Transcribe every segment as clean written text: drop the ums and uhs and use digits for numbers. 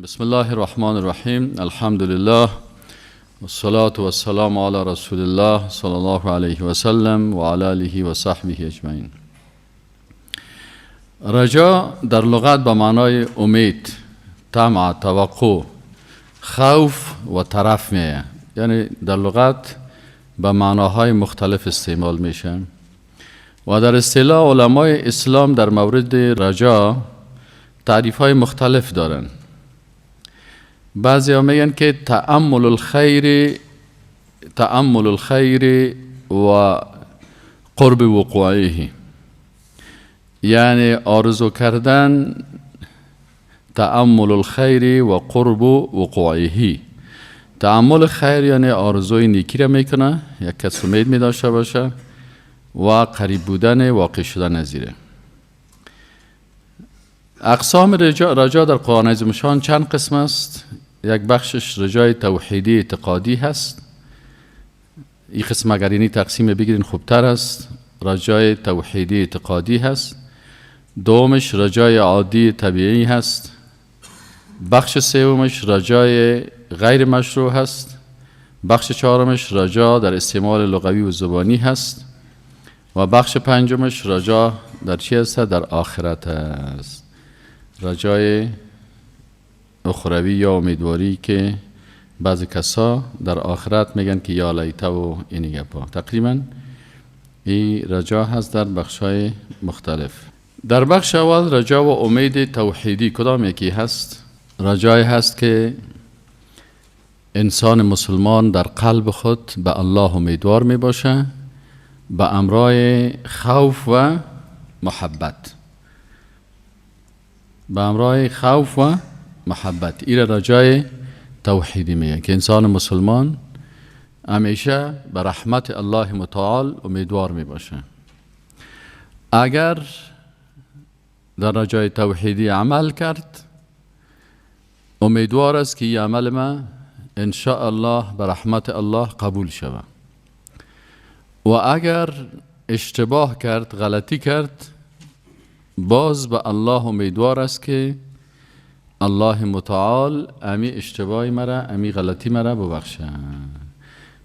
بسم الله الرحمن الرحیم. الحمدلله والصلاة والسلام علی رسول الله صلی الله علیه و سلم و علی آله و صحبه اجمعین. رجا در لغت به معنای امید، طمع، توقع، خوف و طرف میه، یعنی در لغت به معناهای مختلف استعمال میشه و در اصطلاح علمای اسلام در مورد رجا تعریف های مختلف دارن. بعضی ها میگن که تأمل الخیر و قرب وقوعه، یعنی آرزو کردن، تأمل الخیر و قرب وقوعه. تأمل خیر یعنی آرزوی نیکی را میکنه، یک کس امید می داشته باشه و قریب بودن واقع شدن نظیره. اقسام رجا در قرآن عظیم شان چند قسم است. یک بخشش رجای توحیدی اعتقادی هست. این قسم اگر اینی تقسیم بگیرین خوبتر است. رجای توحیدی اعتقادی هست. دومش رجای عادی طبیعی هست. بخش سومش رجای غیر مشروع هست. بخش چهارمش رجا در استعمال لغوی و زبانی هست و بخش پنجمش رجا در چی هست؟ در آخرت است. رجای اخروی یا امیدواری که بعضی کسا در آخرت میگن که یا لیته و اینی گپا. تقریبا این رجا هست در بخشای مختلف. در بخش اول رجا و امید توحیدی کدام یکی هست؟ رجای هست که انسان مسلمان در قلب خود به الله امیدوار می باشه به امرای خوف و محبت، به امرای خوف و محبت. این رجای توحیدی میگه که انسان مسلمان همیشه به رحمت الله متعال امیدوار می باشه. اگر در رجای توحیدی عمل کرد، امیدوار است که این عمل ما ان شاء الله به رحمت الله قبول شود. و اگر اشتباه کرد، غلطی کرد، باز به الله امیدوار است که الله متعال امی اشتباهی مرا، امی غلطی مرا ببخشه.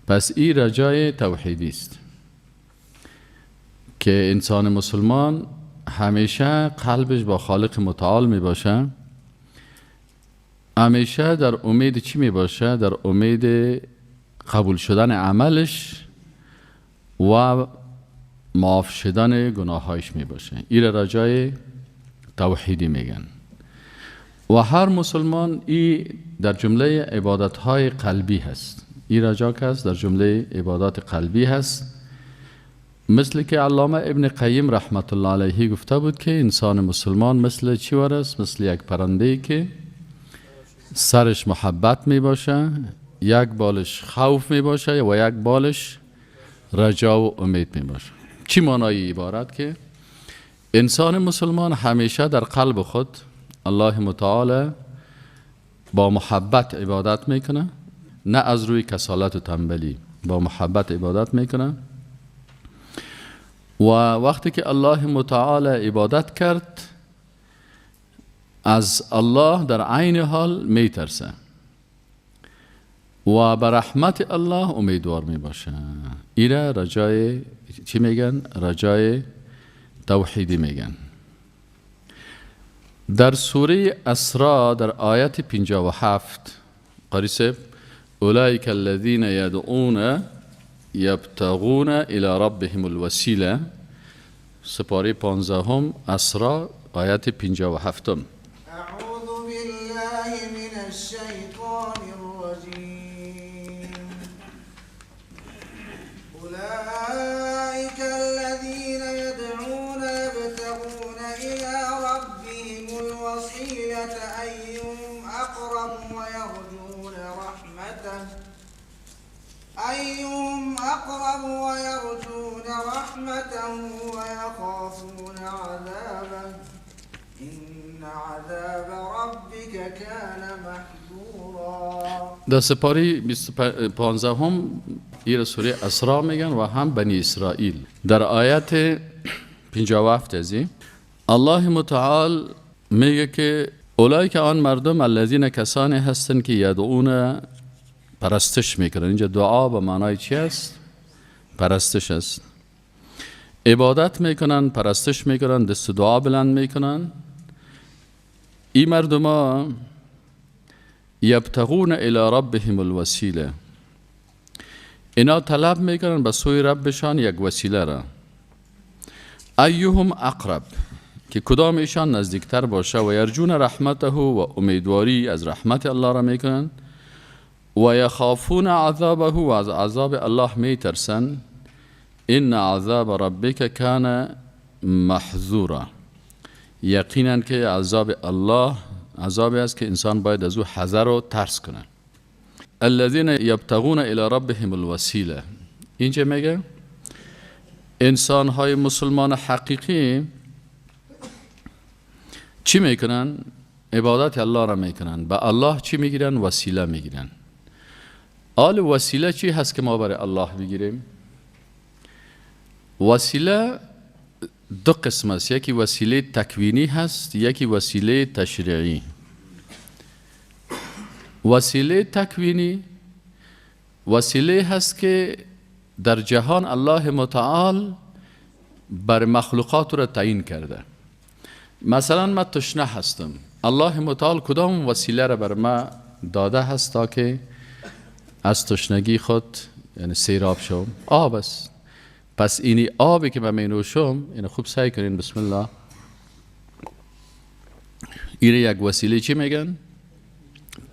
پس این رجای توحیدی است که انسان مسلمان همیشه قلبش با خالق متعال می باشه، همیشه در امید چی می باشه؟ در امید قبول شدن عملش و معاف شدن گناهایش می باشه. این رجای توحیدی میگن. و هر مسلمان ای در جمله عبادت‌های قلبی هست. این رجا که هست در جمله عبادات قلبی هست. مثل که علامه ابن قیم رحمت الله علیه گفته بود که انسان مسلمان مثل چی وار است؟ مثل یک پرنده که سرش محبت می باشه، یک بالش خوف می باشه و یک بالش رجا و امید می باشه. چی معنای عبارت؟ که انسان مسلمان همیشه در قلب خود الله متعال با محبت عبادت میکنه، نه از روی کسالت و تنبلی، با محبت عبادت میکنه. و وقتی که الله متعال عبادت کرد، از الله در عین حال میترسه و به رحمت الله امیدوار میباشه. ایره رجای چی میگن؟ رجای توحیدی میگن. در سوره اسراء در آیت 57 قاری صاحب، اولئک الذین یدعون یبتغون الی ربهم الوسیله، سپاره 15 اسراء آیت 57. اعوذ بالله من الشیطان الرجیم. اولئک الذین یدعون یبتغون الی ربهم الوسیلة ایهم اقرب ویرجون رحمته ایهم اقرب ویرجون رحمته ویخافون عذابه ان عذاب ربک کان محذورا. در سپاره 15 هم این سوره اسراء میگن و هم بنی اسرائیل. در آیت 57 ازی الله متعال میگه که اولای که آن مردم، الذین کسانی هستند که یدعون پرستش میکنن. اینجا دعا به معنای چی است؟ پرستش است. عبادت میکنن، پرستش میکنن، دست دعا بلند میکنن. این مردم ها یبتغون الی ربهم الوسیله، اینا طلب میکنن به سوی ربشان یک وسیله را. ایهم اقرب، که کدام ایشان نزدیکتر باشه. و یرجون رحمته، و امیدواری از رحمت الله را میکنن. و یخافون عذابه، و از عذاب الله میترسن. ان عذاب ربک کان محذورا، یقینا که عذاب الله عذابی است که انسان باید از او حذر و ترس کنه. الذین یبتغون الی ربهم الوسیله، اینجا میگه انسان های مسلمان حقیقی چی میکنن؟ عبادت الله را میکنن. به الله چی میگیرن؟ وسیله میگیرن. آل وسیله چی هست که ما برای الله بگیریم؟ وسیله دو قسم است، یکی وسیله تکوینی هست، یکی وسیله تشریعی. وسیله تکوینی وسیله هست که در جهان الله متعال بر مخلوقات را تعیین کرده. مثلا من تشنه هستم، الله متعال کدام وسیله را بر ما داده هست تا که از تشنگی خود یعنی سیراب شوم؟ آب است. پس اینی آبی که من می نوشم، اینو خوب سعی کنین، بسم الله، اینه یک وسیله چی میگن؟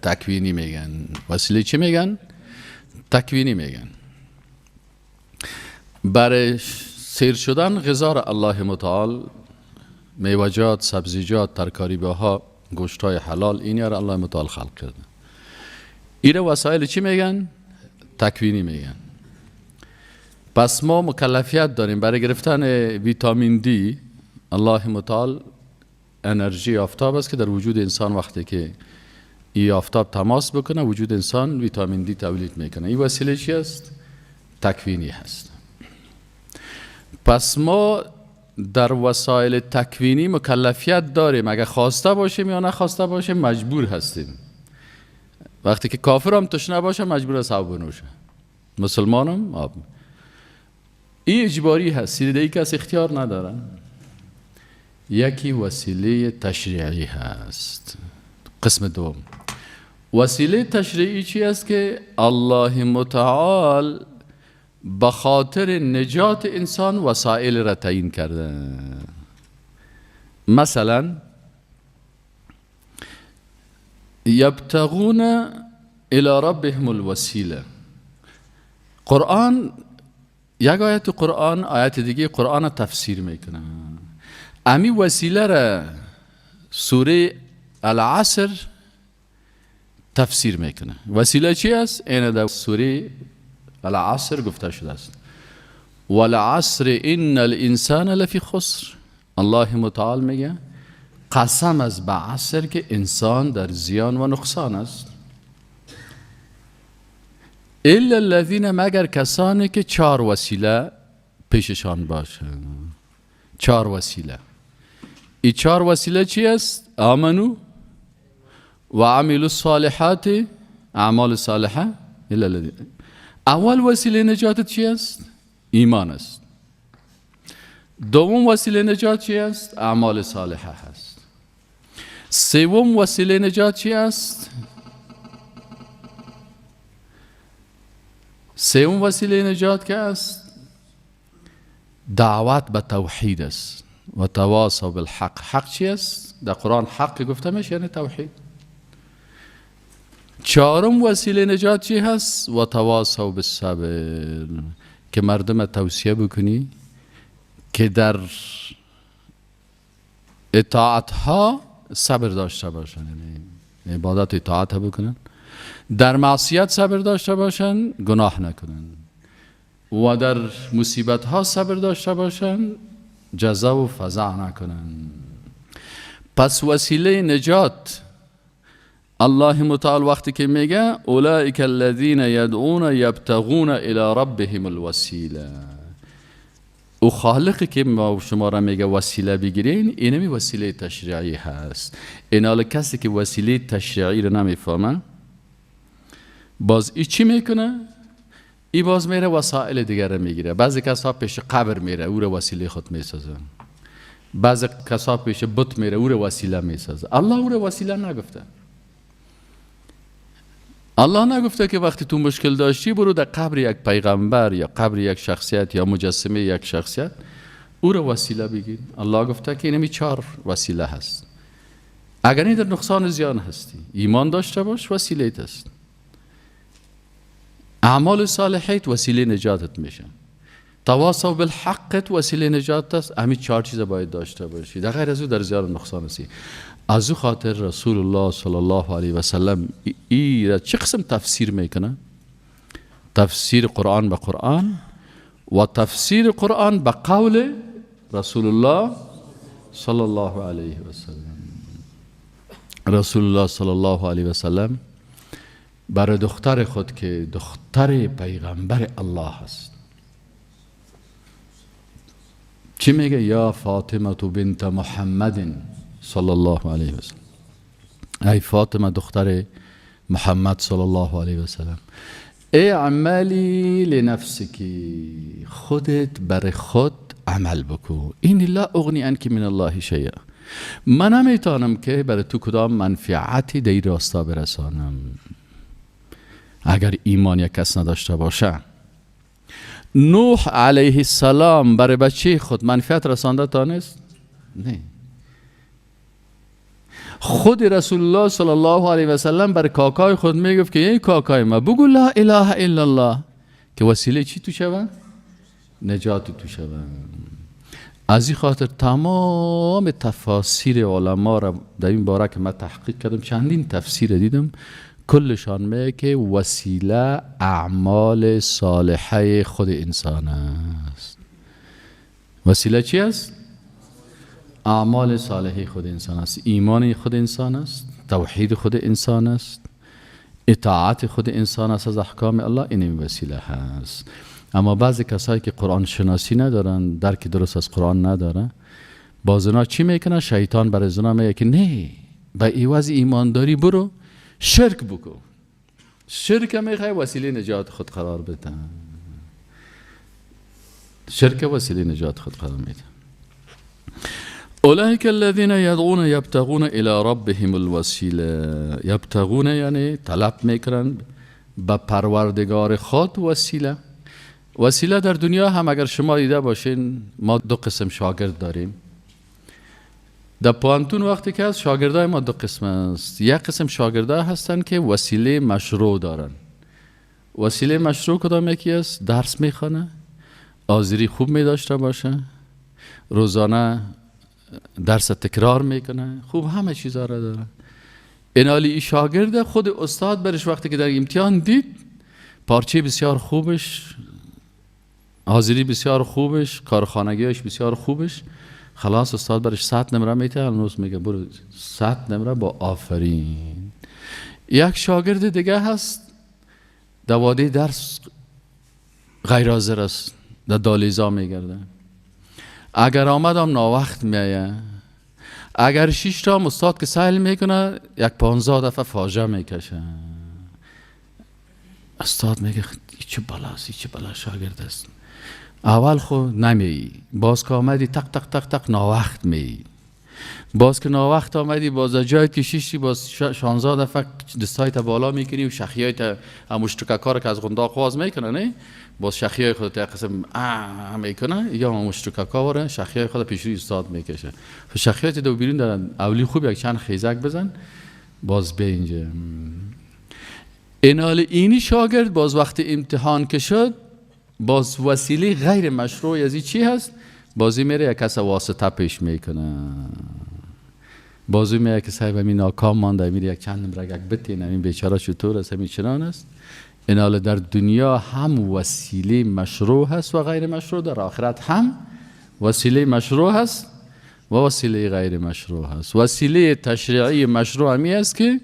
تکوینی میگن. وسیله چی میگن؟ تکوینی میگن. برای سیر شدن غذا را الله متعال، میوجات، سبزیجات، ترکاری ها، گوشت های حلال، این را الله متعال خلق کرده. اینه وسایل چی میگن؟ تکوینی میگن. پس ما مکلفیت داریم برای گرفتن ویتامین دی. الله متعال انرژی آفتاب است که در وجود انسان وقتی که ای آفتاب تماس بکنه، وجود انسان ویتامین دی تولید میکنه. این وسیله چی است؟ تکوینی هست. پس ما در وسایل تکوینی مکلفیت داریم، اگر خواسته باشیم یا نخواسته باشیم مجبور هستیم. وقتی که کافر هم تشنه باشه مجبور است آب بنوشه، مسلمانم آب. این اجباری هست، دیگه کس اختیار نداره. یکی وسیله تشریعی هست. قسم دوم وسیله تشریعی چی است؟ که الله متعال به خاطر نجات انسان وسایل را تعیین کرده. مثلا یبتغون الی ربهم الوسیله. قرآن یک آیت قرآن آیت دیگه قرآن تفسیر میکنه. امی وسیله را سوره العصر تفسیر میکنه. وسیله چی است؟ اینه در سوره العصر گفته شده است. والعصر ان الانسان لفی خسر. الله متعال میگه قسم از به عصر که انسان در زیان و نقصان است. الا الذین، مگر کسانی که چهار وسیله پیششان باشه. چهار وسیله. این چهار وسیله چی است؟ آمنو و عملوا الصالحات، اعمال صالحه. الا الذین. اول وسیله نجات چی است؟ ایمان است. دوم وسیله نجات چی است؟ اعمال صالحه هست. سوم وسیله نجات چی است؟ سوم وسیله نجات که است دعوت به توحید است. و تواصوا بالحق. حق چی است؟ در قرآن حق گفته میشه یعنی توحید. چهارم وسیله نجات چی هست؟ و تواصوا بالصبر، که مردم توصیه بکنی که در اطاعت ها صبر داشته باشن، یعنی عبادت اطاعت ها بکنن، در معصیت صبر داشته باشن، گناه نکنن، و در مصیبت ها صبر داشته باشن، جزا و فزع نکنن. پس وسیله نجات الله متعال وقتی که میگه اولئک الذین یدعون یبتغون الی ربهم الوسیله، او خالقی که ما شما را میگه وسیله بگیرین، اینمی وسیله تشریعی هست. اینال کسی که وسیله تشریعی رو نمیفهمه، باز ای چی میکنه؟ ای باز میره وسایل دیگر رو میگیره. بعضی کسا پیش قبر میره، او رو وسیله خود میسازه. بعضی کسا پیش بت میره، او رو وسیله میسازه. الله او رو وسیله نگفته. الله نگفته که وقتی تو مشکل داشتی برو در قبر یک پیغمبر یا قبر یک شخصیت یا مجسمه یک شخصیت او رو وسیله بگیر. الله گفته که اینمی 4 وسیله هست. اگر این در نقصان زیان هستی، ایمان داشته باش، وسیله است. اعمال صالحیت وسیله نجاتت میشه. تواصوا بالحق وسیله نجات است. همین 4 چیز باید داشته باشی، در غیر از او در زیان نقصان هستی. از او خاطر رسول الله صلی الله علیه و سلم ای را چه قسم تفسیر میکنه؟ تفسیر قرآن به قرآن و تفسیر قرآن به قول رسول الله صلی الله علیه و سلم. رسول الله صلی الله علیه و سلم برای دختر خود که دختر پیغمبر الله است چی میگه؟ یا فاطمه بنت محمد صلی الله علیه و سلم، ای فاطمه دختر محمد صلی الله علیه و سلم، اعملی لنفسکی، خودت بر خود عمل بکو. این لا اغنی عنک من الله شیئا، من نمیتونم که برای تو کدام منفعتی در راستا برسانم. اگر ایمان یک کس نداشته باشه، نوح علیه السلام برای بچه خود منفعت رسانده تانست؟ نه. خود رسول الله صلی الله علیه و سلم بر کاکای خود میگفت که ای کاکای ما بگو لا اله الا الله که وسیله چی تو شوه؟ نجات تو شوه. از این خاطر تمام تفاسیر علما را در این باره که من تحقیق کردم، چندین تفسیر دیدم، کلشان میگه که وسیله اعمال صالحه خود انسان است. وسیله چی است؟ اعمال صالحه خود انسان است، ایمان خود انسان است، توحید خود انسان است، اطاعت خود انسان است از احکام الله، این وسیله هست. اما بعضی کسایی که قرآن شناسی ندارن، درک درست از قرآن ندارن، باز اونا چی میکنن؟ شیطان برای اونا میگه که نه، به عوض ایمانداری برو شرک بکن. شرک میخوای وسیله نجات خود قرار بده. شرک وسیله نجات خود قرار میده. اولئک الذین یدعون یبتغون الی ربهم الوسیله. یبتغون یعنی طلب میکنن به پروردگار خود وسیله. وسیله در دنیا هم اگر شما دیده باشین، ما 2 قسم شاگرد داریم. در پوانتون وقتی که از شاگردای ما 2 قسم است. یک قسم شاگردای هستن که وسیله مشروع دارن. وسیله مشروع کدام یکی است؟ درس میخوانه، حاضری خوب می داشته باشه، روزانه درس تکرار میکنه، خوب همه چیزا را داره. اینالی ای شاگرد خود استاد برش وقتی که در امتحان دید پارچه بسیار خوبش، حاضری بسیار خوبش، کارخانگیش بسیار خوبش، خلاص استاد برش 100 نمره میته، هنوز میگه برو 100 نمره با آفرین. یک شاگرد دیگه هست در وادی درس غیر حاضر است، در دالیزا میگرده، اگر آمدم ناوقت میایه، اگر 6 تا استاد که سیل میکنه یک 15 دفعه فاجعه میکشه. استاد میگه چه بلاست، چه بلا شاگرد است. اول خو نمیایی، باز که آمدی تق تق تق تق ناوقت میایی، باز که ناوقت آمدی باز جایت که شیشتی باز 16 دفعه دستایت بالا میکنی و شخیایت مشترکا که از غنداق واز میکنه، نه باز شخیای خودت یک قسم میکنه یا مشترکا واره شخیای خود پیش روی استاد میکشه. شخیایت دو بیرون دارن اولی خوب یک چند خیزک بزن باز به اینجا. اینال اینی شاگرد باز وقت امتحان که شد باز وسیله غیر مشروع از این چی هست؟ بازی میره یک کس واسطه پیش میکنه، بازی میره که صاحب همین ناکام مانده، میره یک چند نمره یک بتین، همین بیچاره چطور است، همین چنان است. اینال در دنیا هم وسیله مشروع هست و غیر مشروع، در آخرت هم وسیله مشروع هست و وسیله غیر مشروع هست. وسیله تشریعی مشروع همی است که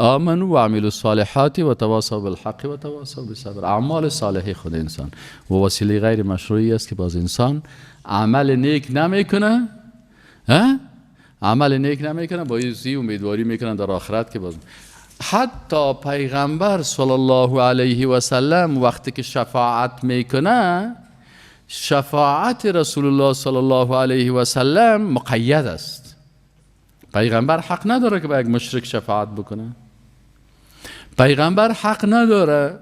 آمنوا و عملوا الصالحات و تواصوا بالحق و تواصوا بالصبر. اعمال صالح خود انسان و وسیله غیر مشروعی است که باز انسان عمل نیک نمیکنه، عمل نیک نمیکنه، با این امیدواری میکنه در آخرت که باز. حتی پیغمبر صلی الله علیه و سلم وقتی که شفاعت میکنه، شفاعت رسول الله صلی الله علیه و سلم مقید است. پیغمبر حق نداره که با یک مشرک شفاعت بکنه. پیغمبر حق نداره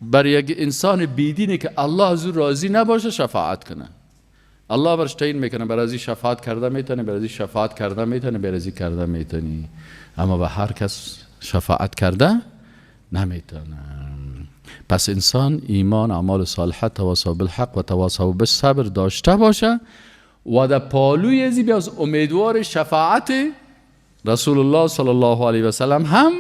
بر یک انسان بیدینی که الله از او راضی نباشه شفاعت کنه. الله برش تعیین میکنه بر از شفاعت کرده میتونه، بر از شفاعت کرده میتونه، بر از کرده میتونی، اما به هر کس شفاعت کرده نمیتونه. پس انسان ایمان، اعمال صالحه، تواصوا بالحق و تواصوا بالصبر داشته باشه و در پالوی ازی بیاز امیدوار شفاعت رسول الله صلی الله علیه و سلم هم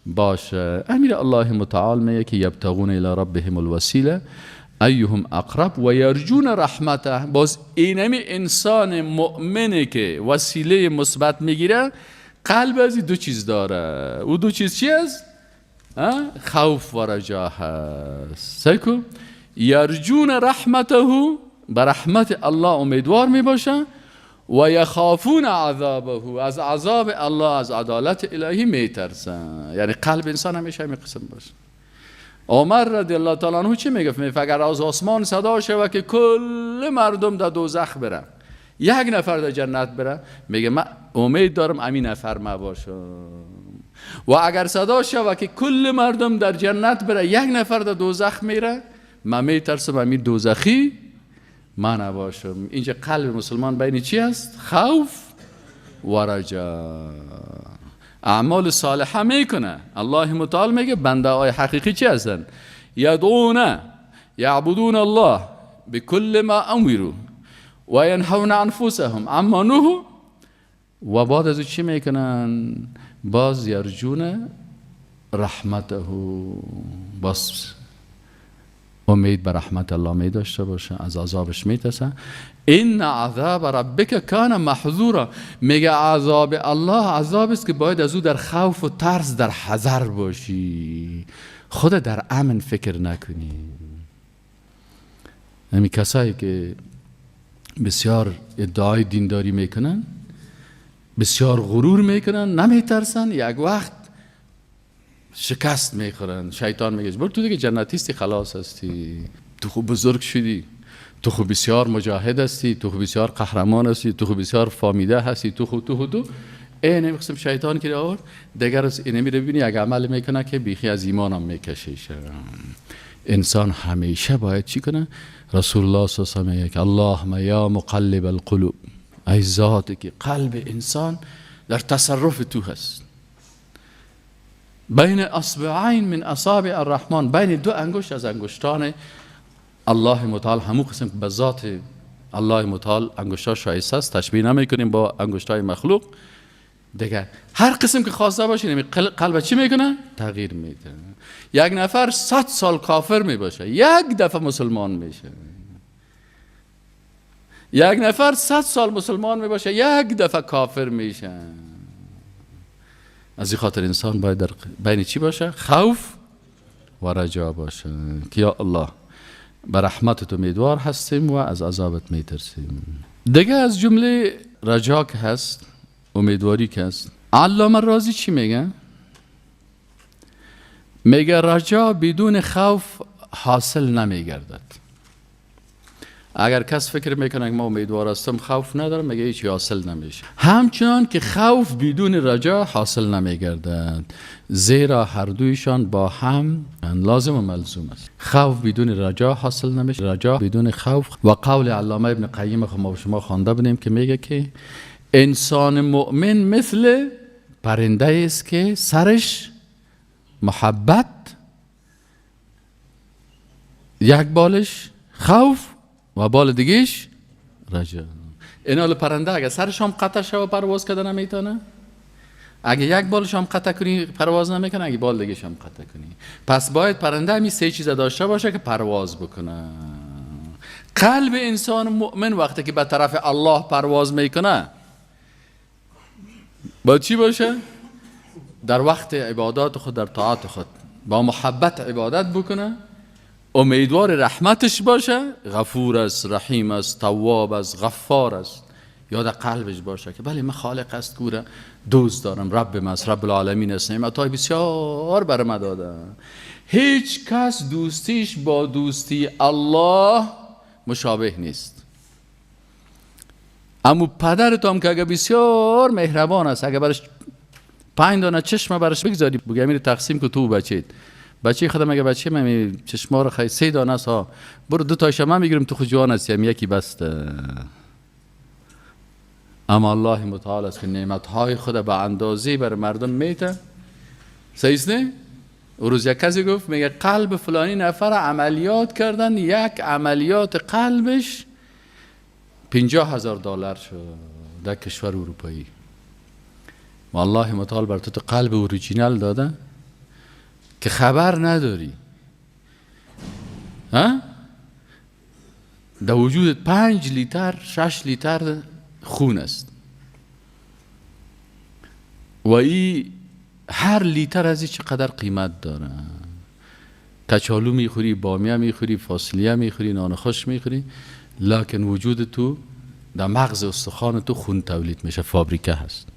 باشه. امیر الله متعال میگه که یبتغون الی ربهم الوسیله ایهم اقرب و یرجون رحمته. باز اینمی انسان مؤمنه که وسیله مثبت میگیره، قلب از دو چیز داره. او دو چیز چی است؟ خوف و رجا هست. سیکو یرجون رحمته، به رحمت الله امیدوار می باشه، و یخافون عذابه، از عذاب الله، از عدالت الهی می ترسن. یعنی قلب انسان همیشه همین قسم باشه. عمر رضی الله تعالی عنه چی میگفت؟ میگفت اگر از آسمان صدا شوه که کل مردم در دوزخ برن، یک نفر در جنت بره، میگه من امید دارم امین نفر ما باشم. و اگر صدا شوه که کل مردم در جنت بره، یک نفر در دوزخ میره، من میترسم امین دوزخی من نباشم. اینجا قلب مسلمان بین چی است؟ خوف و رجا. اعمال صالحه میکنه. الله متعال میگه بنده های حقیقی چی هستن؟ یدعون یعبدون الله بكل ما امروا و ینهون انفسهم عما نهوا. و بعد از چی میکنن؟ باز یرجون رحمته، باز امید به رحمت الله می داشته باشه، از عذابش میترسه. ان عذاب ربک کان محذورا. میگه عذاب الله عذاب است که باید از او در خوف و ترس، در حذر باشی، خود در امن فکر نکنی. همین کسایی که بسیار ادعای دینداری میکنن، بسیار غرور میکنن، نمیترسن، یک وقت شکست میخورن. شیطان میگه برو تو دیگه جنتیستی، خلاص هستی، تو خوب بزرگ شدی، تو خوب بسیار مجاهد هستی، تو خوب بسیار قهرمان هستی، تو خوب بسیار فامیده هستی، تو خوب تو خوب تو. این قسم شیطان که آورد دیگر از اینمی رو ببینی یک عمل میکنه که بیخی از ایمانم میکشه. انسان همیشه باید چی کنه؟ رسول الله صلی الله علیه و آله میگه اللهم یا مقلب القلوب، ای ذاتی که قلب انسان در تصرف تو هست، بین اصبعین من اصابع الرحمن، بین دو انگشت از انگشتان الله متعال، همو قسم به ذات الله متعال انگشت‌ها شایسته است، تشبیه نمی‌کنیم با انگشت‌های مخلوق. دیگه هر قسم که خواسته باشه قلب چی میکنه؟ تغییر میده. یک نفر 100 سال کافر میباشه، یک دفعه مسلمان میشه. یک نفر 100 سال مسلمان میباشه، یک دفعه کافر میشه. از این خاطر انسان باید در بین چی باشه؟ خوف و رجا باشه که یا الله به رحمتت امیدوار هستیم و از عذابت میترسیم. دیگه از جمله رجا که هست، امیدواری که هست، علامه رازی چی میگه؟ میگه رجا بدون خوف حاصل نمیگردد. اگر کس فکر میکنه که ما امیدوار هستم خوف ندارم، میگه هیچی حاصل نمیشه. همچنان که خوف بدون رجا حاصل نمیگردد، زیرا هر دویشان با هم لازم و ملزوم است. خوف بدون رجا حاصل نمیشه، رجا بدون خوف. و قول علامه ابن قیم ما شما خوانده بودیم که میگه که انسان مؤمن مثل پرنده است که سرش محبت، یک بالش خوف و بال دیگهش رجا. اینال پرنده اگه سرش هم قطع شوه پرواز کردن نمیتونه، اگه یک بالش هم قطع کنی پرواز نمیکنه، اگه بال دیگهش هم قطع کنی. پس باید پرنده همی سه چیز داشته باشه که پرواز بکنه. قلب انسان مؤمن وقتی که به طرف الله پرواز میکنه باید چی باشه؟ در وقت عبادات خود، در طاعت خود با محبت عبادت بکنه، امیدوار رحمتش باشه، غفور است، رحیم است، تواب است، غفار است، یاد قلبش باشه که بله من خالق است، کوره دوست دارم، رب من است، رب العالمین است، نعمت‌های بسیار بر من داده. هیچ کس دوستیش با دوستی الله مشابه نیست. اما پدرت هم که اگه بسیار مهربان است، اگه برش 5 دانه چشم برش بگذاری، بگه امیر تقسیم که تو بچید، بچه خودم اگه بچه من چشما رو خیلی 3 دانه است ها، برو 2 تایش من میگیرم، تو خود جوان هستی، هم یکی بسته. اما الله متعال است که نعمت‌های خود به اندازه بر مردم میته. صحیح نه؟ او روز یک کسی گفت میگه قلب فلانی نفر عملیات کردن، یک عملیات قلبش $50,000 شد در کشور اروپایی. و الله متعال بر تو قلب اوریجینال داده که خبر نداری. ها؟ در وجود 5 لیتر 6 لیتر خون است و این هر لیتر از این چقدر قیمت داره. کچالو میخوری، بامیه میخوری، فاصلیه میخوری، نان خشک میخوری، لکن وجود تو در مغز استخوان تو خون تولید میشه، فابریکه هست.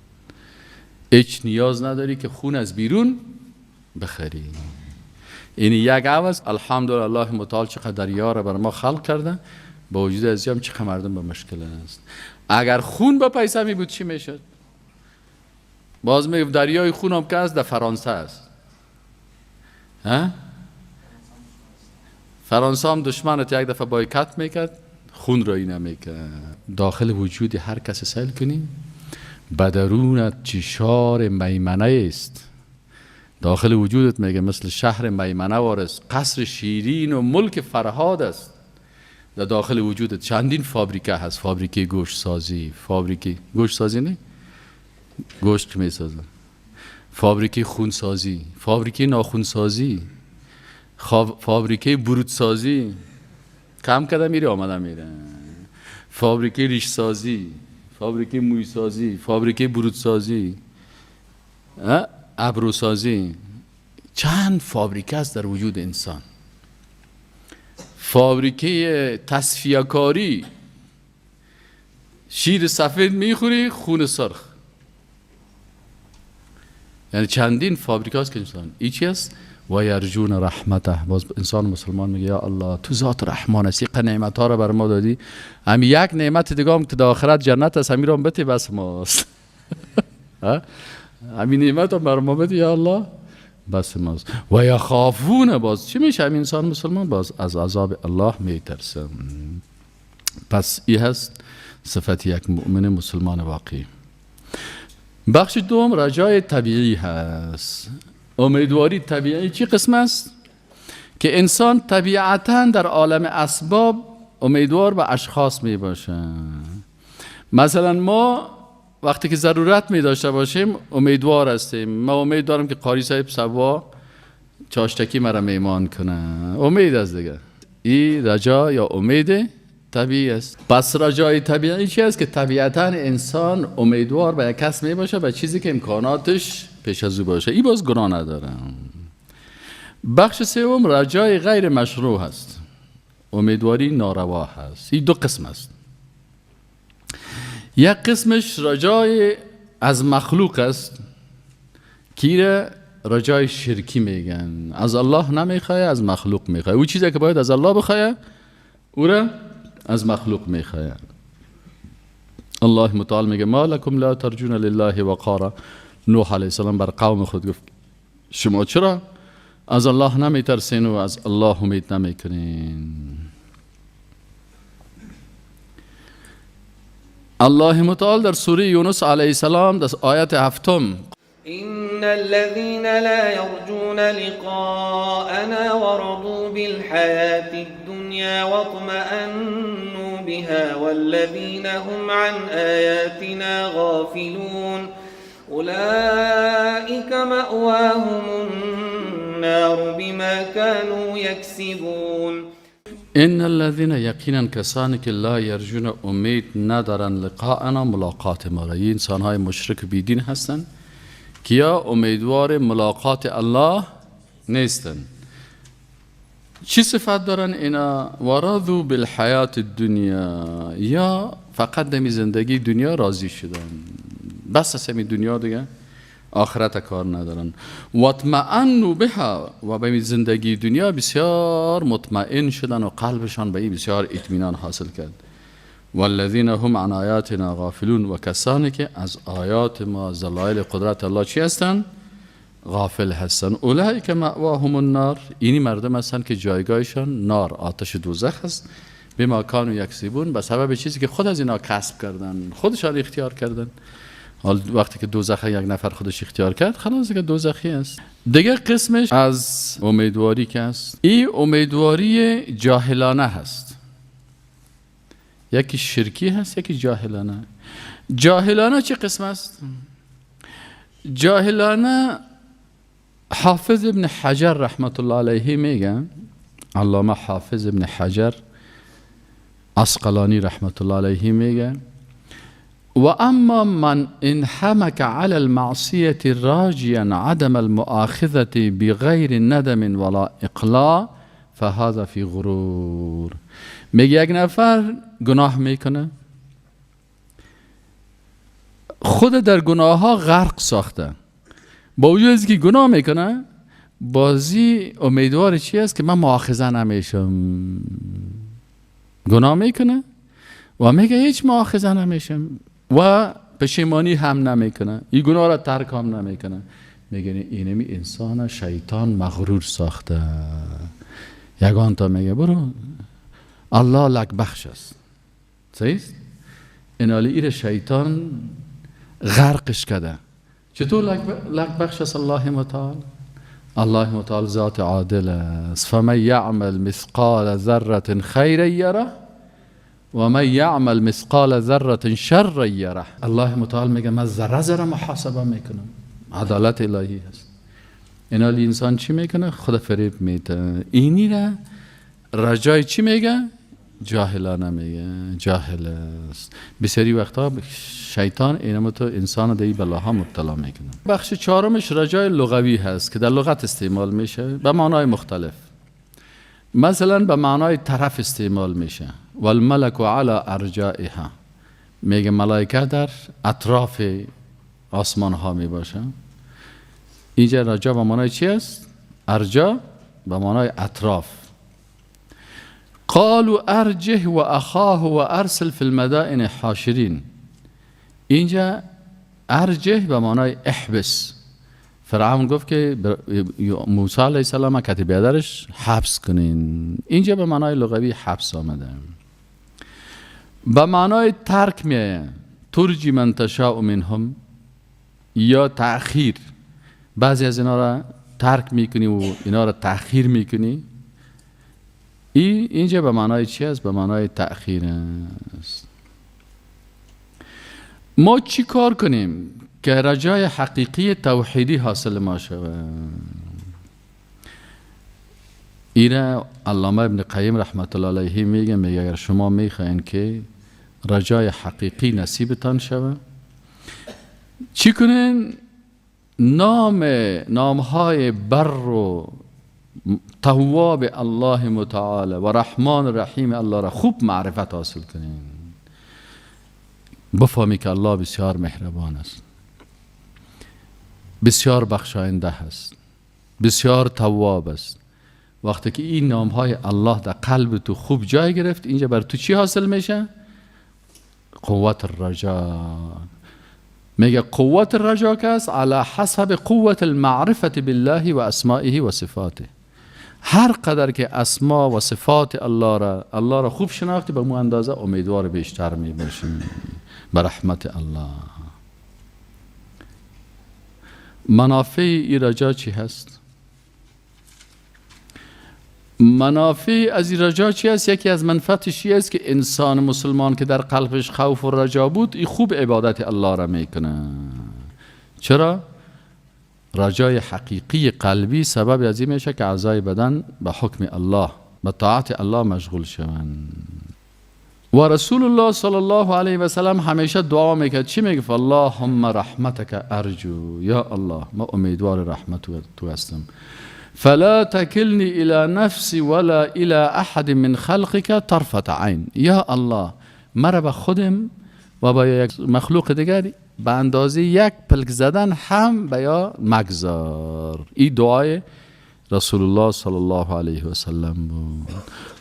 هیچ نیاز نداری که خون از بیرون بخری. این یک عوض. الحمدلله الله متعال چقدر دریا را بر ما خلق کرده، با وجود از هم چقدر مردم به مشکل است. اگر خون با پیسه می بود چی میشد؟ باز میگم دریای خون هم که است در فرانسه است. ها؟ فرانسه هم دشمنت یک دفعه بایکت میکرد، خون رایی نمیکرد. داخل وجود هر کس سیل کنی، بدرونت چی شار میمنه است. داخل وجودت میگه مثل شهر میمنه وارست، قصر شیرین و ملک فرهاد است. در داخل وجودت چندین فابریکه هست، فابریکه گوشت سازی، فابریکه گوشت سازی نه، گوشت می سازن، فابریکه خون سازی، فابریکه ناخون سازی، فابریکه برود سازی، کم کده میره آمده میره، فابریکه ریش سازی، فابریکه موی سازی، فابریکه برود سازی، ابرو سازی. چند فابریکه است در وجود انسان. فابریکه تصفیه کاری، شیر سفید میخوری خون سرخ. یعنی چندین فابریکه است که انسان ای چی است؟ و یرجون رحمته. باز انسان مسلمان میگه یا الله تو ذات رحمان هستی، نعمت ها رو بر ما دادی، همین یک نعمت دیگه هم که در آخرت جنت است همین رو هم بتی بس ماست. همین نعمت هم بر ما بدی یا الله بس ماست. و یخافون، باز چی میشه؟ همین انسان مسلمان باز از عذاب الله میترسه. پس ای هست صفت یک مؤمن مسلمان واقعی. بخش دوم رجای طبیعی هست. امیدواری طبیعی چی قسم است؟ که انسان طبیعتاً در عالم اسباب امیدوار به اشخاص می باشه. مثلا ما وقتی که ضرورت می داشته باشیم امیدوار هستیم. ما امید دارم که قاری صاحب صبا چاشتکی مرا میمان کنه، امید است دیگه. این رجا یا امید طبیعی است. پس رجای طبیعی چی است؟ که طبیعتاً انسان امیدوار به یک کس می باشه، به چیزی که امکاناتش پیش از او باشه. این باز گناه نداره. بخش سوم رجای غیر مشروع هست، امیدواری ناروا هست. این دو قسم است. یک قسمش رجای از مخلوق است که رجای شرکی میگن، از الله نمیخواه از مخلوق میخواه. او چیزی که باید از الله بخواه او را از مخلوق میخواه. الله متعال میگه ما لکم لا ترجون لله وقارا. نوح علیه السلام بر قوم خود گفت شما چرا از الله نمیترسین و از الله امید نمیکنین؟ الله متعال در سوره یونس علیه السلام در آیت 7 إن الذين لا يرجون لقاءنا ورضوا بالحياة الدنيا واطمأنوا بها والذين هم عن آياتنا غافلون أولئك مأواهم النار بما كانوا يكسبون. إن الذين یقینا کسانی که لا یرجون امید ندارن لقاءنا ملاقات ما را، این انسان‌های مشرک بیدین هستند که یا امیدوار ملاقات الله نیستن. چی صفت دارن اینا؟ ورضوا بالحیات الدنیا، یا فقط دمی زندگی دنیا راضی شدن، بس از همین دنیا دیگه آخرت کار ندارن. واطمئنوا بها، و به زندگی دنیا بسیار مطمئن شدن و قلبشان به این بسیار اطمینان حاصل کرد. والذین هم عن آیاتنا غافلون، و کسانی که از آیات ما، دلایل قدرت الله چی هستن؟ غافل هستن. اولئک مأواهم النار، اینی مردم هستن که جایگاهشان نار، آتش دوزخ است. بما کانوا یکسبون، به سبب چیزی که خود از اینا کسب کردن، خودشان اختیار کردن. حال وقتی که دوزخ یک نفر خودش اختیار کرد، خلاص دیگه دوزخی است. دیگه قسمش از امیدواری که است، این امیدواری جاهلانه هست. یکی شرکی هست، یکی جاهلانه. جاهلانه چه قسم است؟ جاهلانه حافظ ابن حجر رحمت الله علیه میگه، علامه حافظ ابن حجر عسقلانی رحمت الله علیه میگه و اما من انحمك على المعصية راجيا عدم المؤاخذة بغیر ندم ولا اقلاع فهذا في غرور. میگه یک نفر گناه میکنه، خود در گناه ها غرق ساخته، با وجود از که گناه میکنه بازی امیدوار چی است؟ که من مؤاخذه نمیشم. گناه میکنه و میگه هیچ مؤاخذه نمیشم و پشیمانی هم نمیکنه، این گناه را ترک هم نمیکنه. میگه اینمی انسان شیطان مغرور ساخته. یگان تا میگه برو الله لک بخش است، صحیح است؟ اینالی ایر شیطان غرقش کرده. چطور لک بخش است الله متعال؟ الله متعال ذات عادل است. فمن یعمل مثقال ذره خیرا یره و من یعمل مثقال ذره شرا یره. الله متعال میگه من ذره ذره محاسبه میکنم، عدالت الهی هست. اینالی انسان چی میکنه؟ خود فریب میده. اینی را رجای چی میگه؟ جاهلانه میگه، جاهل است. بسیاری وقتا شیطان اینم تو انسان در این بلاها مبتلا میکنه. بخش چهارمش رجای لغوی هست که در لغت استعمال میشه به معنای مختلف. مثلا به معنای طرف استعمال میشه. والملک علی ارجائها، میگه ملائکه در اطراف آسمان ها میباشه. اینجا رجا به معنای چی است؟ ارجا به معنای اطراف. قالوا ارجه و اخاه و ارسل فی المدائن حاشرین. اینجا ارجه به معنای احبس. فرعون گفت که موسی علیه السلام کتی بیادرش حبس کنین. اینجا به معنای لغوی حبس آمده. به معنای ترک میایه، ترجی من تشاء منهم، یا تأخیر. بعضی از اینا را ترک میکنی و اینا را تأخیر میکنی. اینجا به معنای چی است؟ به معنای تأخیر است. ما چی کار کنیم که رجای حقیقی توحیدی حاصل ما شود؟ ایره علامه ابن قیم رحمت الله علیه میگه، میگه اگر شما میخواین که رجای حقیقی نصیبتان شود، چی کنین؟ نامهای بر و تواب الله متعال و رحمان رحیم الله را خوب معرفت حاصل کنین. بفهمی که الله بسیار مهربان است، بسیار بخشاینده است، بسیار تواب است. وقتی که این نامهای الله در قلب تو خوب جای گرفت، اینجا بر تو چی حاصل میشه؟ قوت الرجا. میگه قوت الرجا که است علی حسب قوت المعرفت بالله و اسمائه و صفاته. هر قدر که اسما و صفات الله را خوب شناختی، به مو اندازه امیدوار بیشتر میباشی به رحمت الله. منافع ای رجا چی هست؟ منافع از این رجا چی هست؟ یکی از منفعتش است که انسان مسلمان که در قلبش خوف و رجا بود، این خوب عبادت الله را میکنه. چرا؟ رجای حقیقی قلبی سبب از این میشه که اعضای بدن به حکم الله، به طاعت الله مشغول شوند. و رسول الله صلی الله علیه و سلم همیشه دعا میکرد. چی میگفت؟ اللهم رحمتک ارجو، یا الله ما امیدوار رحمت تو هستم. فلا تکلنی الى نفسی ولا الى احد من خلقک طرفة عین. یا الله مرا به خودم و با یک مخلوق دیگر به اندازه یک پلک زدن هم به یا مگذار. این دعای رسول الله صلی الله علیه و سلم بود.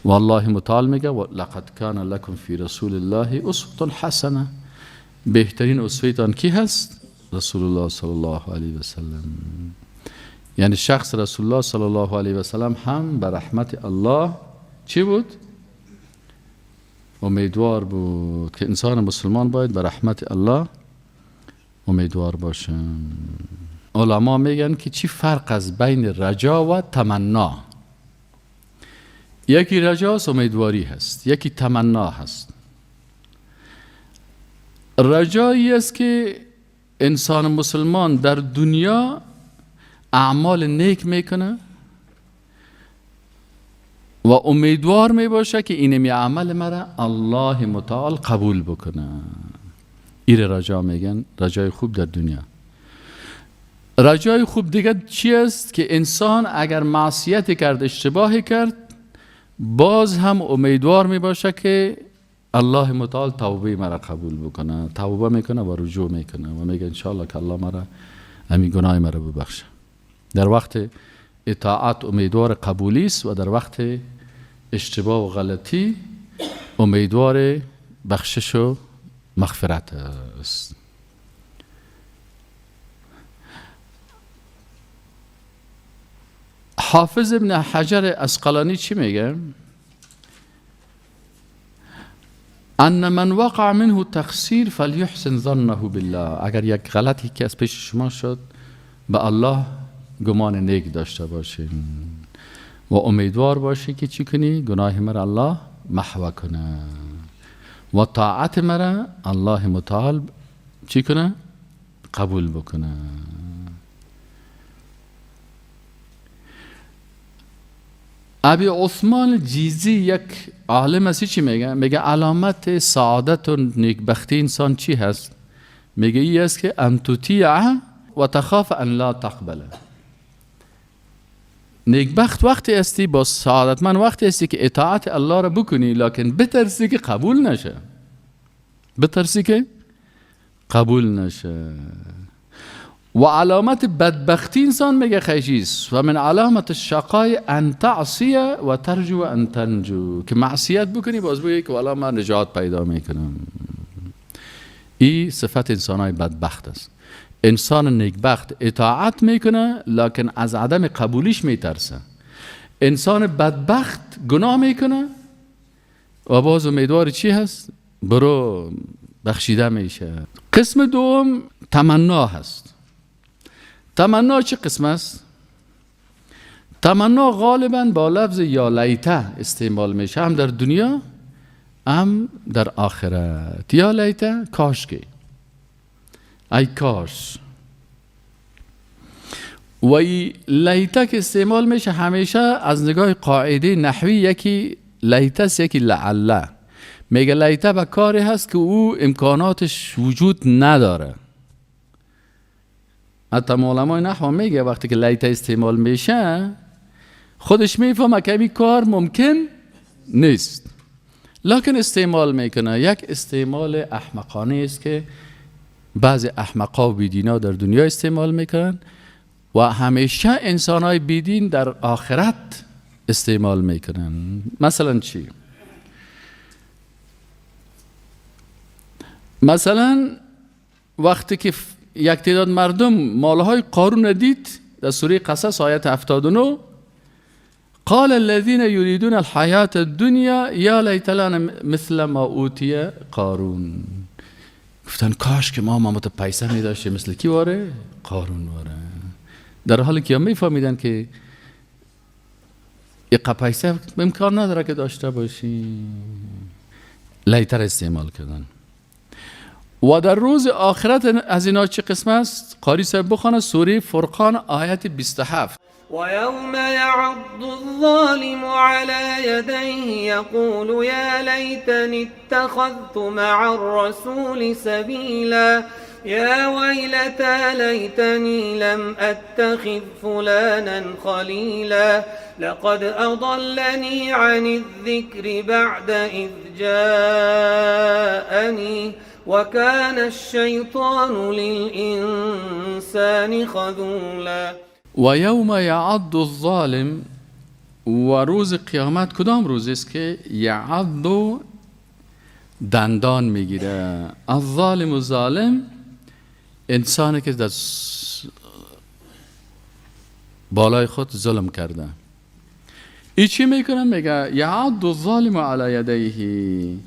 و الله متعال میگه لقد کان لکم فی رسول الله اسوة حسنه. بهترین اسوه کی هست؟ رسول الله صلی الله علیه و سلم. یعنی شخص رسول الله صلی الله علیه و سلم هم به رحمت الله چی بود؟ امیدوار بود که انسان مسلمان باید به رحمت الله امیدوار باشه. علما میگن که چی فرق از بین رجا و تمنا؟ یکی رجاست، امیدواری هست، یکی تمنا هست. رجایی است که انسان مسلمان در دنیا اعمال نیک میکنه و امیدوار میباشه که اینمی عمل مرا الله متعال قبول بکنه. ایره رجا میگن، رجای خوب در دنیا. رجای خوب دیگه چی است؟ که انسان اگر معصیت کرد، اشتباهی کرد، باز هم امیدوار میباشه که الله متعال توبه مرا قبول بکنه. توبه میکنه و رجوع میکنه و میگه انشاءالله که الله مرا همین گناه مرا ببخشه. در وقت اطاعت امیدوار قبولی است و در وقت اشتباه و غلطی امیدوار بخشش و مغفرت است. حافظ ابن حجر عسقلانی چی میگه؟ ان من وقع منه تقصیر فلیحسن ظنه بالله. اگر یک غلطی که از پیش شما شد، به الله گمان نیک داشته باشین و امیدوار باشی که چی کنی؟ گناه مرا الله محو کنه و طاعت مرا الله متعال چی کنه؟ قبول بکنه. ابی عثمان جیزی یک عالم است، چی میگه؟ میگه علامت سعادت و نیکبختی انسان چی هست؟ میگه ای است که ان تطیع و تخاف ان لا تقبل. نیکبخت وقتی هستی، با سعادتمند وقتی هستی که اطاعت الله را بکنی، لکن بترسی که قبول نشه، بترسی که قبول نشه. و علامت بدبختی انسان میگه خیشیست و من علامت الشقای ان تعصی و ترجو ان تنجو، که معصیت بکنی باز بگی که والا من نجات پیدا میکنم. این صفت انسان های بدبخت است. انسان نیکبخت اطاعت میکنه لکن از عدم قبولیش میترسه. انسان بدبخت گناه میکنه و باز امیدوار چی هست؟ برو بخشیده میشه. قسم دوم تمنا هست. تمنا چه قسم است؟ تمنا غالبا با لفظ یا لیته استعمال میشه، هم در دنیا هم در آخرت. یا لیته، کاش که، ای کاش. و ای لیته که استعمال میشه همیشه از نگاه قاعده نحوی یکی لیته است، یکی لعله. میگه لیته به کاری هست که او امکاناتش وجود نداره. حتی علمای نحو میگه وقتی که لیته استعمال میشه خودش میفهمه که این کار ممکن نیست، لکن استعمال میکنه. یک استعمال احمقانه است که بعضی احمقا و بیدینا در دنیا استعمال میکنن و همیشه انسانهای بیدین در آخرت استعمال میکنن. مثلا چی؟ مثلا وقتی که یک تعداد مردم مالهای قارون دید، در سوره قصص آیت 79، قال الذين يريدون الحياة الدنيا یا لیت لنا مثل ما اوتی قارون. گفتن کاش که ما مامت پیسه می داشتیم مثل کی واره؟ قارون واره. در حالی که میفهمیدن که یک پیسه امکان نداره که داشته باشیم، لیتر استعمال کردن. و در روز آخرت از اینا چه قسم است؟ قاری صاحب بخوانه سوره فرقان آیت 27. ويوم يعض الظالم على يديه يقول يا ليتني اتخذت مع الرسول سبيلا يا ويلتى ليتني لم أتخذ فلانا خليلا لقد أضلني عن الذكر بعد إذ جاءني وكان الشيطان للإنسان خذولا. و یوم یعض الظالم، و روز قیامت کدام روز است که یعض دندان میگیره. الظالم و ظالم انسانی که در بالای خود ظلم کرده. ای چی میکنه؟ میگه یعض الظالم علی یدیه،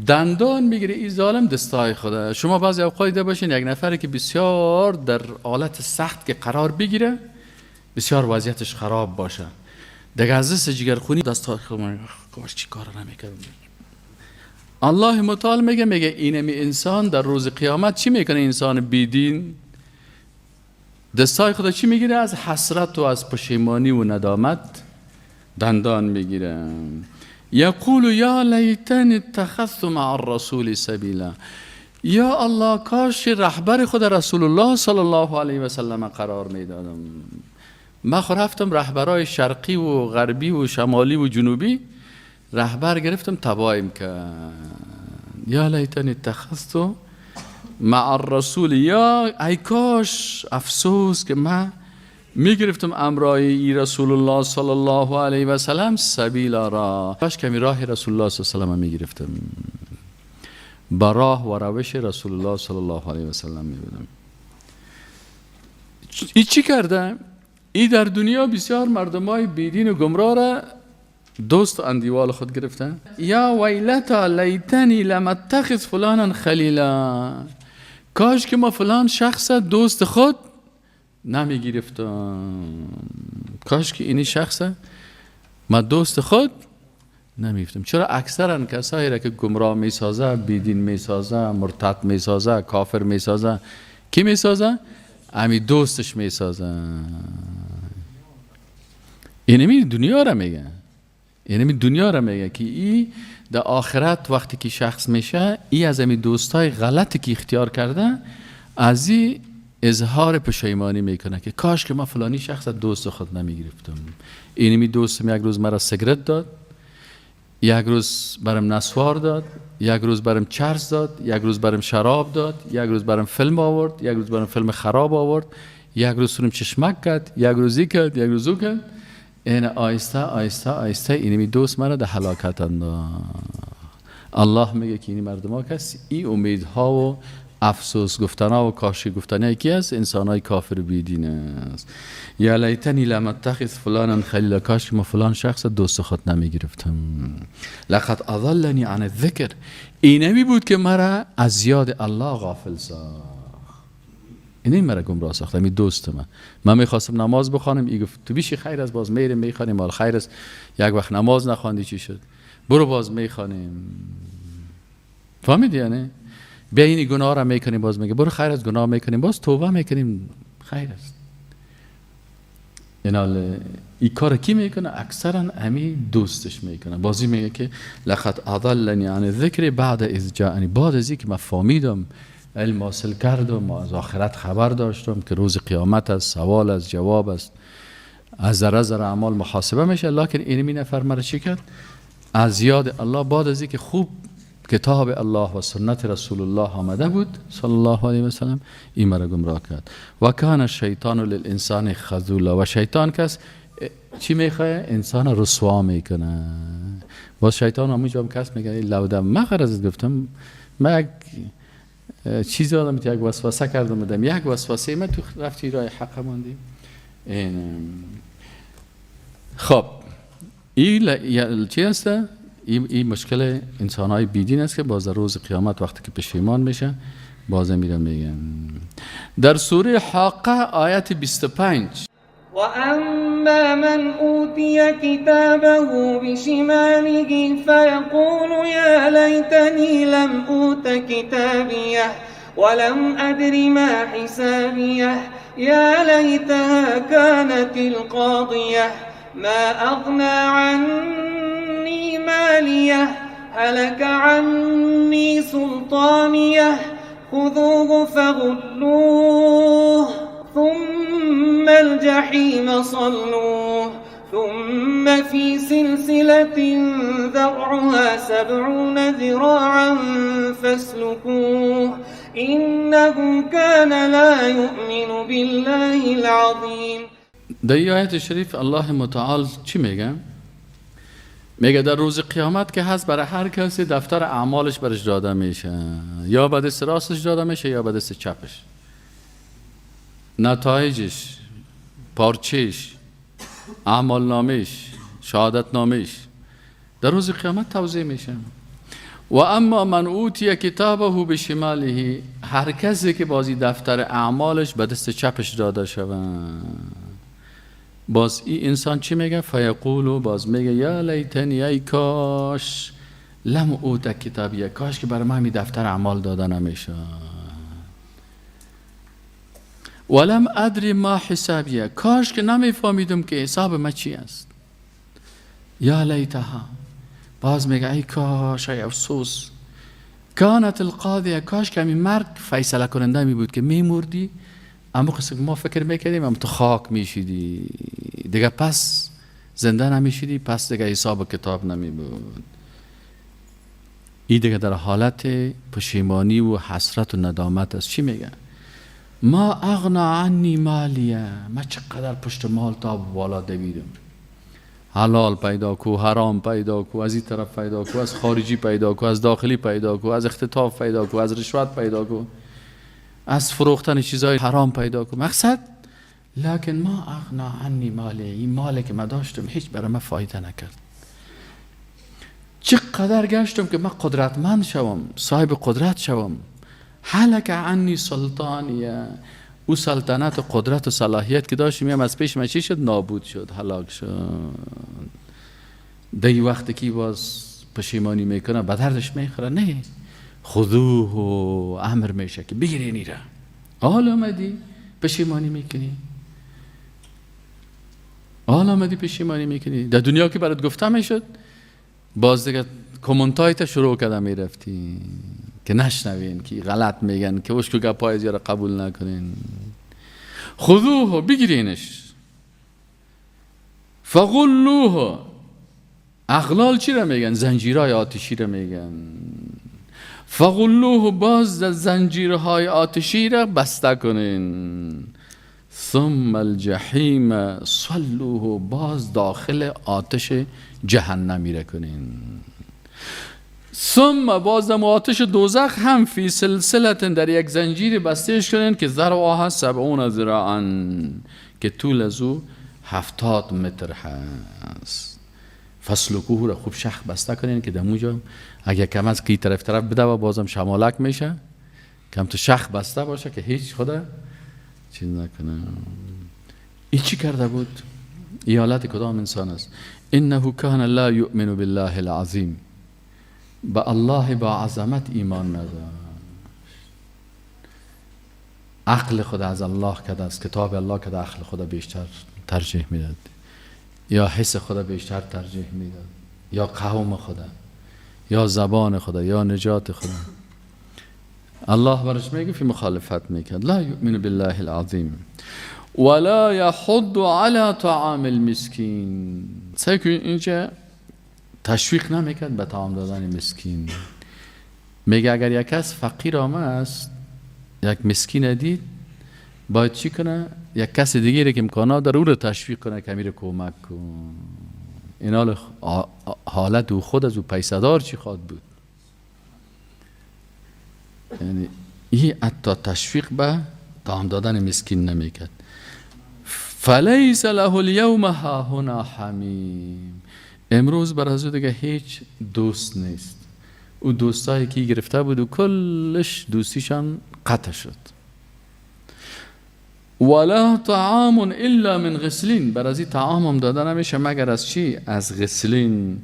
دندان میگیره ای ظالم دستای خوده. شما بعضی اوقات دیده باشین یک نفری که بسیار در حالت سخت که قرار بگیره، بسیار وضعیتش خراب باشه، دیگه از دست جگرخونی دستای خود کاش چی کار نمیکردم. الله متعال میگه اینمی انسان در روز قیامت چی میکنه؟ انسان بیدین دستای خود چی میگیره؟ از حسرت و از پشیمانی و ندامت دندان میگیره. یقول یا لیتنی اتخذت مع الرسول سبیلا، یا الله کاش رهبر خود رسول الله صلی الله علیه و سلم قرار میدادم. من خود رفتم رهبرای شرقی و غربی و شمالی و جنوبی رهبر گرفتم تبایم کرد. یا لیتنی اتخذت مع الرسول، یا ای کاش افسوس که من میگرفتم امرای ای رسول الله صلی الله علیه و سلم سبیلا را، کاش که راه رسول الله صلی الله علیه و سلم میگرفتم، با راه و روش رسول الله صلی الله علیه و سلم میبودم. ای چی کرده؟ ای در دنیا بسیار مردمای بیدین و گمراه را دوست و اندیوال خود گرفته. یا ویلتا لیتنی لم اتخذ فلانا خلیلا، کاش که ما فلان شخص دوست خود نمی گرفتم، کاش که اینی شخص ما دوست خود نمی گرفتم. چرا اکثرا کسایی را که گمراه می سازه، بیدین می سازه، مرتد می سازه، کافر می سازه، کی می سازه؟ امی دوستش می سازه. اینمی دنیا را میگه، اینمی دنیا را میگه که ای در آخرت وقتی که شخص میشه، ای از امی دوستای غلطی که اختیار کرده از ای اظهار پشیمانی میکنه که کاش که ما فلانی شخص دوست خود نمیگرفتم. اینمی دوستم یک روز مرا سیگرت داد، یک روز برم نسوار داد، یک روز برم چرس داد، یک روز برم شراب داد، یک روز برم فیلم آورد، یک روز برم فیلم خراب آورد، یک روز سرم چشمک کرد، یک روزی کرد، یک روز او کرد. این آیسته آیسته آیسته اینمی دوست مرا در هلاکت انداخت. الله میگه که این مردم ها کس ای امیدها و افسوس گفتنها و کاشی گفتنها یکی از انسانهای کافر بیدین است. یا لیتنی لم اتخذ فلانا خلیلا، کاش که ما فلان شخص دوست خود نمی گرفتم. لقد اضلنی عن الذکر، اینمی بود که مرا از یاد الله غافل ساخت، اینمی مرا گمراه ساخت، این دوست من. من میخواستم نماز بخوانم، ای گفت تو بیشی خیر است، باز میریم میخوانیم، مال خیر است. یک وقت نماز نخواندی چی شد؟ برو باز میخوانیم. فهمیدی یعنی؟ بیا این گناه را میکنیم، باز میگه برو خیر از گناه میکنیم، باز توبه میکنیم، خیر است. یعنی این کار کی میکنه؟ اکثرا امی دوستش میکنه. بازی میگه که لقد اضلنی عن الذکر بعد اذ جاءنی، بعد از اینکه من فهمیدم، علم حاصل کردم، از آخرت خبر داشتم که روز قیامت است، سوال است، جواب است، از ذره ذره اعمال محاسبه میشه، لکن اینمی نفر مرا چی کرد؟ از یاد الله بعد از اینکه خوب کتاب الله و سنت رسول الله آمده بود صلی الله علیه و سلم، این مرا گمراه کرد. و کان الشیطان للانسان خذولا، و شیطان کس چی میخواه؟ انسان رسوا میکنه. باز شیطان همونجا هم کس میگه لودم من غرضت گفتم، من یک چیزی دادم، یک وسوسه کردم، دادم یک وسوسه من تو رفتی راه حق ماندیم. خب این چی هست؟ این مشکل انسان های بیدین است که باز در روز قیامت وقتی که پشیمان میشه باز میرن میگن. در سوره حاقه آیت 25، وأما من أوتي كتابه بشماله فيقول يا ليتني لم أوت كتابيه ولم أدر ما حسابيه يا ليتها كانت القاضية ما أغنى عني ماليه هلك عني سلطانيه خذوه فغلوه ثم الجحيم صلوه ثم في سلسلة ذرعها 70 ذراعا فاسلكوه إنه كان لا يؤمن بالله العظيم. در این آیت شریف الله متعال چی میگه؟ میگه در روز قیامت که هست برای هر کسی دفتر اعمالش برش داده میشه، یا به دست راستش داده میشه یا به دست چپش، نتایجش، پارچش، اعمال نامش، شهادت نامش در روز قیامت توزیع میشه. و اما من اوتی کتابه بشماله، هر کسی که بازی دفتر اعمالش به دست چپش داده شود، باز این انسان چی میگه؟ فیقولو، باز میگه یا لیتنی، ای کاش، لم اوت کتابیه، کاش که برای من می دفتر اعمال داده نمیشه، ولم ادری ما حسابیه، کاش که نمیفهمیدم که حساب ما چی است. یا لیتها، باز میگه ای کاش، ای افسوس، کانت القاضیه، کاش که همین مرگ فیصله کننده می بود که میمردی، اما قصه ما فکر میکردیم هم تو خاک میشیدی دیگه، پس زنده نمیشیدی، پس دیگه حساب کتاب نمی بود. این دیگه در حالت پشیمانی و حسرت و ندامت است. چی میگه؟ ما اغنا عنی مالیه، ما چقدر پشت مال تا بالا دویدم، حلال پیدا کو، حرام پیدا کو، از این طرف پیدا کو، از خارجی پیدا کو، از داخلی پیدا کو، از اختطاف پیدا کو، از رشوت پیدا کو، از فروختن چیزای حرام پیدا کو، مقصد لکن ما اغنا عنی مالی، این مالی که من داشتم هیچ برای من فایده نکرد. چقدر گشتم که من قدرتمند شوم، صاحب قدرت شوم، هلک عنی سلطانیه، او سلطنت و قدرت و صلاحیت که داشتیم هم از پیش من چی شد؟ نابود شد، هلاک شد. دی وقتی که باز پشیمانی میکنه به دردش میخوره، نه، خذوه و امر میشه که بگیری نیره. حال آمدی پشیمانی میکنی، حال آمدی پشیمانی میکنی. در دنیا که برات گفته میشد باز دیگه کمونتایت شروع کرده میرفتی که نشنوین، که غلط میگن، که اشکو گپای زیاد قبول نکنین. خذوه، بگیرینش، فغلوه. اغلال چی را میگن؟ زنجیرهای آتشی را میگن. فغلوه، باز زنجیرهای آتشی را بسته کنین. ثم الجحیم صلوه، باز داخل آتش جهنمی را کنین. ثم، باز دم آتش دوزخ هم فی سلسلت، در یک زنجیر بستهش کنین که ذرعها 70 ذراعا، که طول از او 70 متر هست. فسلکوه را خوب شخ بسته کنین که دموجا اگه کم از کی طرف طرف بده و بازم شمالک میشه، کم تو شخ بسته باشه که هیچ خدا چیز نکنه. این چی کرده بود؟ این حالت کدام انسان است؟ انه کان لا یؤمن بالله العظیم، به الله با عظمت ایمان نداشت. عقل خود از الله کده، از کتاب الله کده عقل خود بیشتر ترجیح میداد، یا حس خود بیشتر ترجیح میداد، یا قوم خود، یا زبان خود، یا نجات خود. الله برش میگه فی مخالفت میکرد. لا یؤمن بالله العظیم ولا یحض علی طعام المسکین. سعی کن اینجا تشویق نمیکرد به طعام دادن مسکین. میگه اگر یک کس فقیر آمد است، یک مسکین دید، باید چی کنه؟ یک کس دیگه که امکانات داره او رو تشویق کنه که امیر کمک کن. این حالت او خود از او پیسدار چی خواد بود؟ یعنی این حتی تشویق به طعام دادن مسکین نمیکرد. فلیس له اليوم هاهنا حمیم. امروز بر از او دیگه هیچ دوست نیست. او دوستایی که گرفته بود و کلش دوستیشان قطع شد. ولا طعام الا من غسلین. بر از این طعام هم داده نمیشه مگر از چی؟ از غسلین.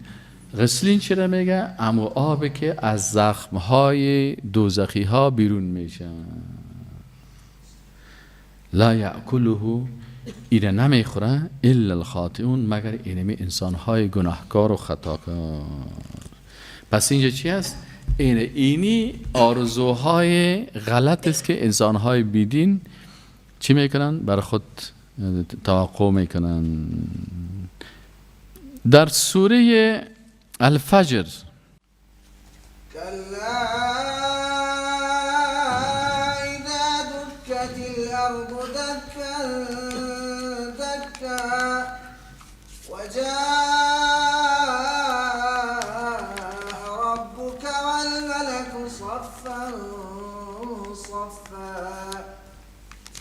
غسلین چرا میگه؟ امو آبی که از زخمهای دوزخی ها بیرون میشه. لا یأکله، ایره نمیخوره، الا الخاطئون، مگر اینمی انسانهای گناهکار و خطاکار. پس اینجا چی هست؟ اینی آرزوهای غلط است که انسانهای بیدین چی میکنن؟ برای خود توقع میکنن. در سوره الفجر كلا إذا دكت الأرض دكا دكا وجاء ربك والملك صفا صفا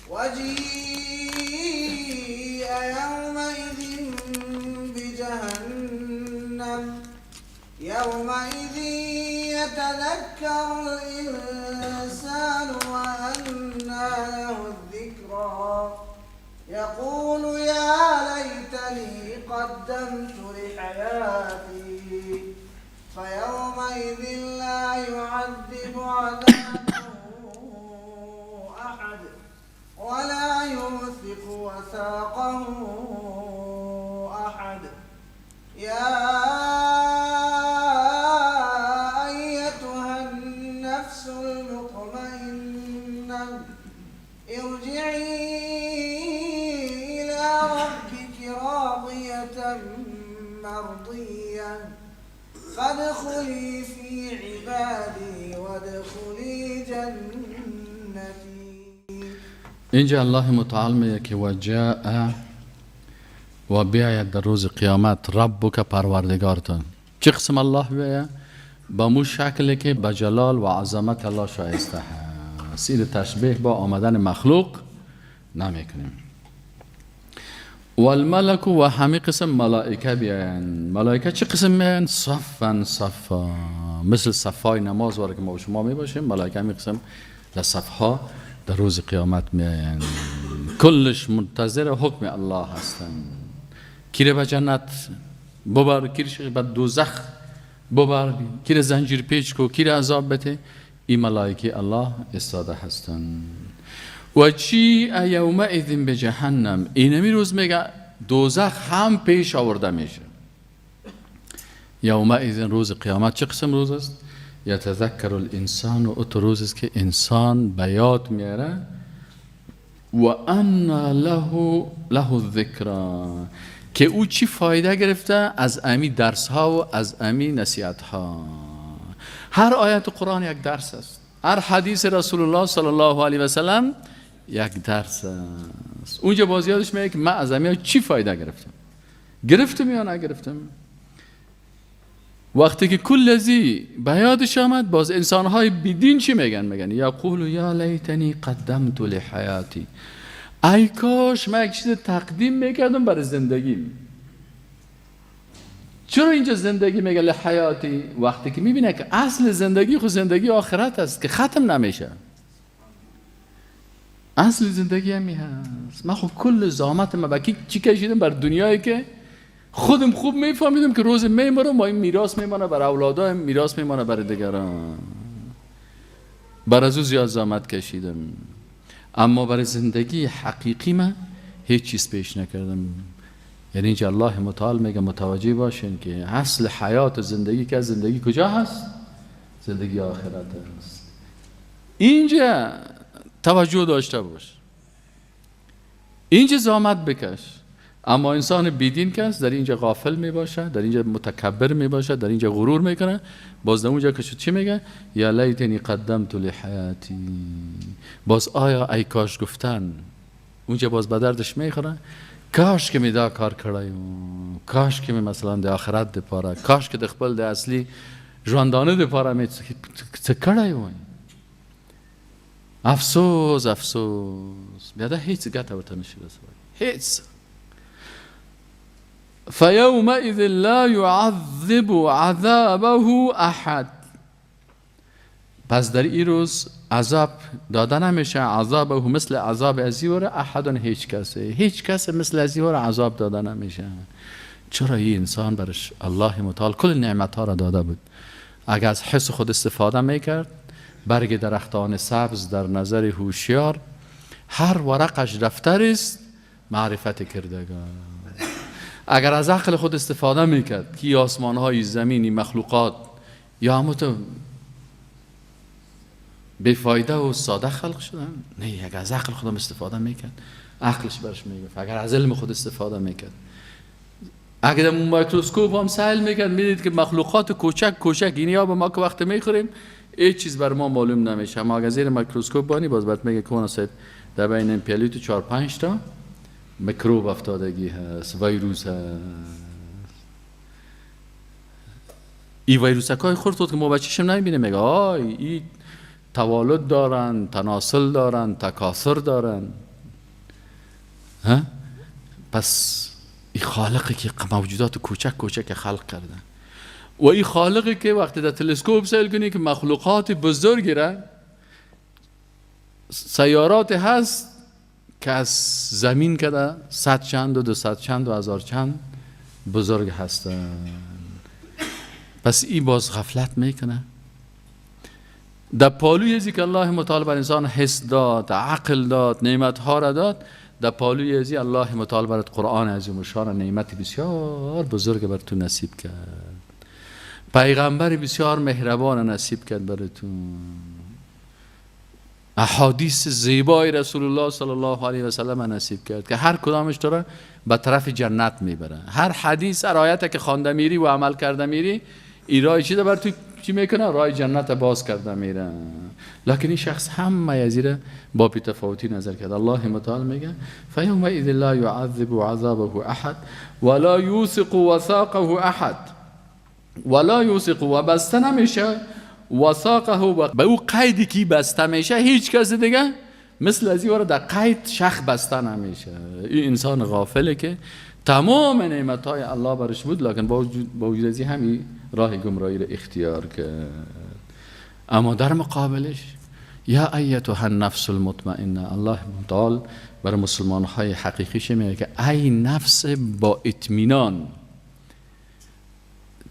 وجيء يومئذ بجهنم يومئذ يتذكر الإنسان وأنى له الذكرى يقول يا ليتني قدمت لحياتي فيومئذ لا يعذب عذابه أحد ولا يوثق وثاقه أحد. يا أيتها النفس المطمئنة ارجعي إلى ربك راضية مرضية فادخلي في عبادي وادخلي جنتي. اینجا الله متعال میگه که وجاء و بیاید در روز قیامت ربک پروردگارتان. چه قسم الله بیاید؟ با مو شکلی که به جلال و عظمت الله شایسته هست. این تشبیه با آمدن مخلوق نمیکنیم. والملک و همه قسم ملائکه بیاین. ملائکه چه قسم میاین؟ صفا صفا، مثل صفای نماز واره که ما و شما میباشیم، ملائکه همه قسم در صفها در روز قیامت میاین. کلش منتظر حکم الله هستند. کی به جنت ببر، کی به دوزخ ببر، کی زنجیر پیچ کو، کی عذاب بده، این ملائکه الله استاده هستند. و چی یومئذ به جهنم، اینمی روز میگه دوزخ هم پیش آورده میشه. یومئذ روز قیامت چه قسم روز است؟ یتذکر الانسان، و اتو روز است که انسان به یاد میاره. و ان له الذکر، که او چی فایده گرفته از امی درس ها و از امی نصیحت ها. هر آیت قرآن یک درس است، هر حدیث رسول الله صلی الله علیه و سلم یک درس است. اونجا باز یادش میاد که من از امی چی فایده گرفتم، گرفتم یا نگرفتم. وقتی که کل ازی به یادش آمد، باز انسانهای بیدین چی میگن؟ میگن یقول یا لیتنی قدمت لحیاتی، ای کاش من یک چیز تقدیم میکردم برای زندگیم. چرا اینجا زندگی میگه لحیاتی؟ وقتی که میبینه که اصل زندگی خود زندگی آخرت است که ختم نمیشه. اصل زندگی همی هست. من خب کل زحمت من با چی کشیدم بر دنیایی که خودم خوب میفهمیدم که روز میمرم و این میراث میمانه بر اولادایم، میراث میمانه بر دیگران. بر از او زیاد زحمت کشیدم، اما برای زندگی حقیقی من هیچ چیز پیش نکردم. یعنی اینجا الله متعال میگه متوجه باشین که اصل حیات زندگی که زندگی کجا هست؟ زندگی آخرت هست. اینجا توجه داشته باش، اینجا زحمت بکش. اما انسان بیدین که است در اینجا غافل میباشه، در اینجا متکبر میباشه، در اینجا غرور میکنه. باز در اونجا که چی میگه؟ یا لیتنی قدمت لحیاتی. باز آیا ای کاش گفتن اونجا باز به دردش میخوره. کاش که می دا کار کړی، کاش که می مثلا د آخرت د پاره، کاش که د خپل د اصلی ژوندانه د پاره می څه کړی وای. افسوس افسوس، بیا دا هیڅ ګټه ورته نشي رسولی، هیڅ. فیومئذ لا يعذب عذابه احد. پس در این روز عذاب داده نمیشه، عذابه مثل عذاب ازیور احد، هیچ کسی، هیچ کس مثل ازیور عذاب داده نمیشه. چرا این انسان برش الله متعال کل نعمت ها را داده بود، اگر از حس خود استفاده میکرد، برگ درختان سبز در نظر هوشیار، هر ورقش دفتر است معرفت کردگار. اگر از عقل خود استفاده میکرد که آسمان های زمینی مخلوقات یا همون بیفایده و ساده خلق شدن، نه، اگر از عقل خودم استفاده میکرد عقلش برش میگفت، اگر از علم خود استفاده میکرد، اگر در میکروسکوپ هم سیل میکرد میدید که مخلوقات کوچک کوچک اینیا به ما که وقت میخوریم هیچ چیز بر ما معلوم نمیشه، اما اگر زیر میکروسکوپ بانی باز برات میگه که صاحب در بین این پیاله تو 4-5 تا میکروب افتادگی هست، ویروس هست. این ویروس های خورد که ما بچه‌شم نمیبینه، میگه آی این توالد دارن، تناسل دارن، تکاثر دارن. ها؟ پس این خالقی که موجودات کوچک کوچک خلق کرده و این خالقی که وقتی در تلسکوپ سیل کنی که مخلوقات بزرگی را، سیارات هست که از زمین کده 100 چند و 200 چند و 1000 چند بزرگ هستن. پس این باز غفلت میکنه. در پالوی ازی که الله متعال بر انسان حس داد، عقل داد، نعمت ها را داد، در پالوی ازی الله متعال برات قرآن عظیم الشان نعمت بسیار بزرگ بر تو نصیب کرد، پیغمبر بسیار مهربان نصیب کرد براتون، احادیث زیبای رسول الله صلی الله علیه و سلم نصیب کرد که هر کدامش داره به طرف جنت میبره. هر حدیث، هر آیت که خوانده میری و عمل کرده میری، این راه چی بر تو چی میکنه؟ راه جنت باز کرده میره. لکن این شخص همه از با بی‌تفاوتی نظر کرد. الله متعال میگه فیومئذ لا یعذب عذابه احد ولا یوثق وثاقه احد. ولا یوثق و بسته نمیشه، وثاقه به او قیدی که بسته میشه هیچ کس دیگه مثل از این در قید شخ بسته نمیشه. این انسان غافله که تمام نعمت‌های الله برش بود، لکن با وجود از این همین راه گمراهی را اختیار کرد. اما در مقابلش یا ایتها النفس المطمئنه، الله متعال برای مسلمان های حقیقیش میگه که ای نفس با اطمینان،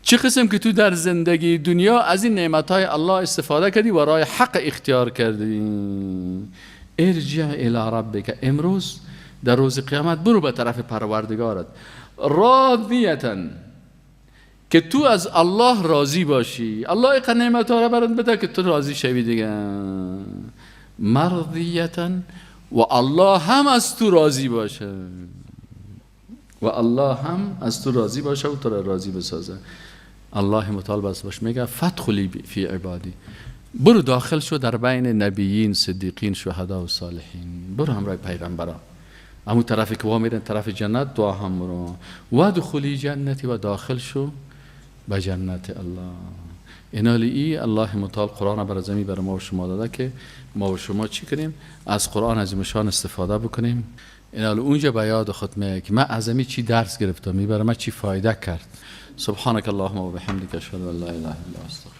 چه قسم که تو در زندگی دنیا از این نعمت‌های الله استفاده کردی و راه حق اختیار کردی، ارجع الی ربک، امروز در روز قیامت برو به طرف پروردگارت، راضیتا، که تو از الله راضی باشی. الله اینقدر نعمت‌ها را برات بده که تو راضی شوی دیگه، مرضیتا، و الله هم از تو راضی باشه، و الله هم از تو راضی باشه و تو را راضی بسازه. الله متعال بس باش میگه فادخلی فی عبادی، برو داخل شو در بین نبیین، صدیقین، شهدا و صالحین، برو همراه پیغمبران، همون طرفی که وا میرن طرف جنت دعا هم برو، وادخلی جنتی، و داخل شو به جنت الله. اینالی ای الله متعال قرآن بر زمین بر ما و شما داده که ما و شما چی کنیم؟ از قرآن عظیم شان استفاده بکنیم. اینالی اونجا به یاد خود میگه که من از چی درس گرفتم، میبره من چی فایده کرد. سبحانك اللهم و بحمدک اشهد ان لا اله الا انت.